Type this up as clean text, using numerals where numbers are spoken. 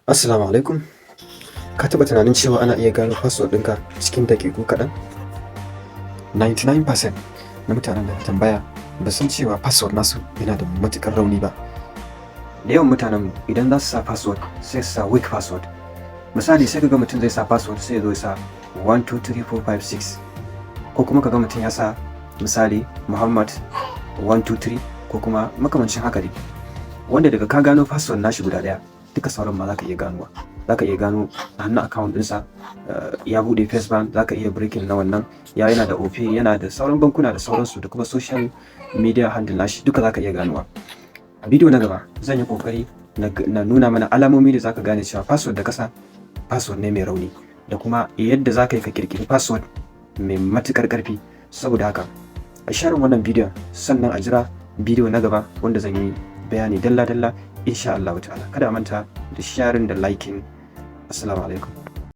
Assalamu alaikum. Ka taɓa tunanin cewa ana iya gano password ɗinka cikin daƙiƙu kaɗan? 99% na mutanen da na tambaya ba san cewa password nasu yana da matuƙar rauni ba. Da yawan mutanenmu, idan za su sa password, sai su sa weak password. Misali, sai ka ga mutum zai sa password, sai ya zo ya sa 1 2 3 4 5 6, ko kuma ka ga mutum ya sa, misali, Muhammad 1 2 3, ko kuma makamancin haka dai. Wanda daga ka gano password nashi guda ɗaya, duka sauran ma za ka iya ganowa. Za ka iya gano hannun account ɗinsa, ya buɗe First Bank, za ka iya breaking na wannan, ya yana da Opay, yana da sauran bankuna da sauransu, da kuma social media handle nashi, duka za ka iya ganowa. A bidiyo na gaba zan yi ƙoƙari na nuna mana alamomi da za ka gane cewa password da ka sa password ne mai rauni, da kuma yadda za ka yi ka ƙirƙiri password mai matuƙar ƙarfi. Saboda haka, a share wannan bidiyon, sannan a jira bidiyo na gaba wanda zan yi bayani dalla-dalla, insha Allah ta'ala. Kada a manta da sharing da liking. Assalamu alaikum.